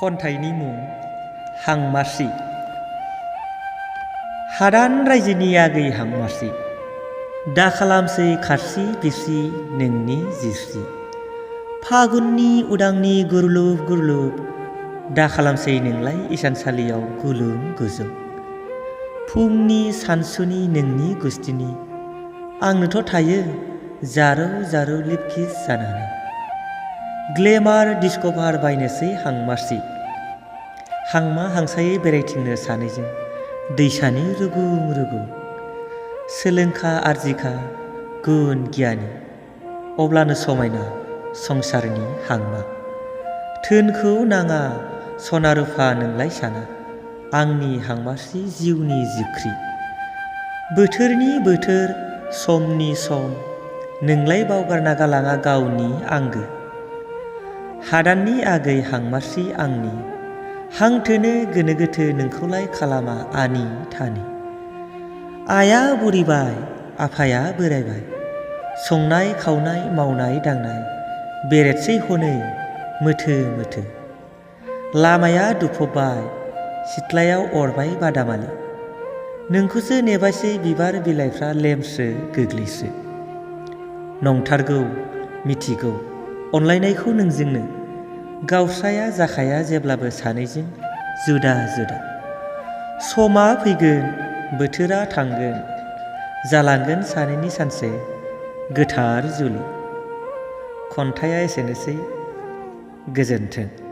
खन्थाइनि मुं हांमासि। हादान रायजोनि आगै हांमासि, दा खालामसै खारसि बिरसि नोंनि जिस्रि। फागुननि उदांनि गुरलुब गुरलुब, दा खालामसै नोंलाय इसानसालियाव गुलुं गुजुं। फुंनि सानसुनि नोंनि गुस्थिनि, आंनोथ' थायो जारौ जारौ लिपकिस जानानै। ग्लेमार डिस्कभार बायनोसै हांमासि, हांमा हांसायै बेरायथिंनो सानैजों दैसानि रुगुं रुगुं। सोलोंखा आरजिखा गुन गियानि, अब्लानो समायना संसारनि हांमा। धोनखौ नाङा सना रुफा नोंलाय साना, आंनि हांमासि जिउनि जिख्रि। बोथोरनि बोथोर समनि सम, नोंलाय बावगारना गालाङा गावनि आंगो। हादाननि आगै हांमासि आंनि, हां थोनो गोनो गोथो नोंखौलाय खालामा आनि थानि। आइया बुरिबाय आफाया बोरायबाय, संनाय खावनाय मावनाय दांनाय बेरेतसै हनै मोथो मोथो। लामाया दुफबबाय सिथ्लायाव अरबाय बादामालि, नोंखौसो नेबायसै बिबार बिलाइफ्रा लेमस्रो गोग्लैस्रो। नंथारगौ मिथिगौ अनलायनायखौ नोंजोंनो, गावस्राया जाखाया जेब्लाबो सानैजों जुदा जुदा। समा फैगोन बोथोरा थांगोन, जालांगोन सानैनि सानसे गोथार जुलि। खन्थाइया एसेनोसै, गोजोन्थों।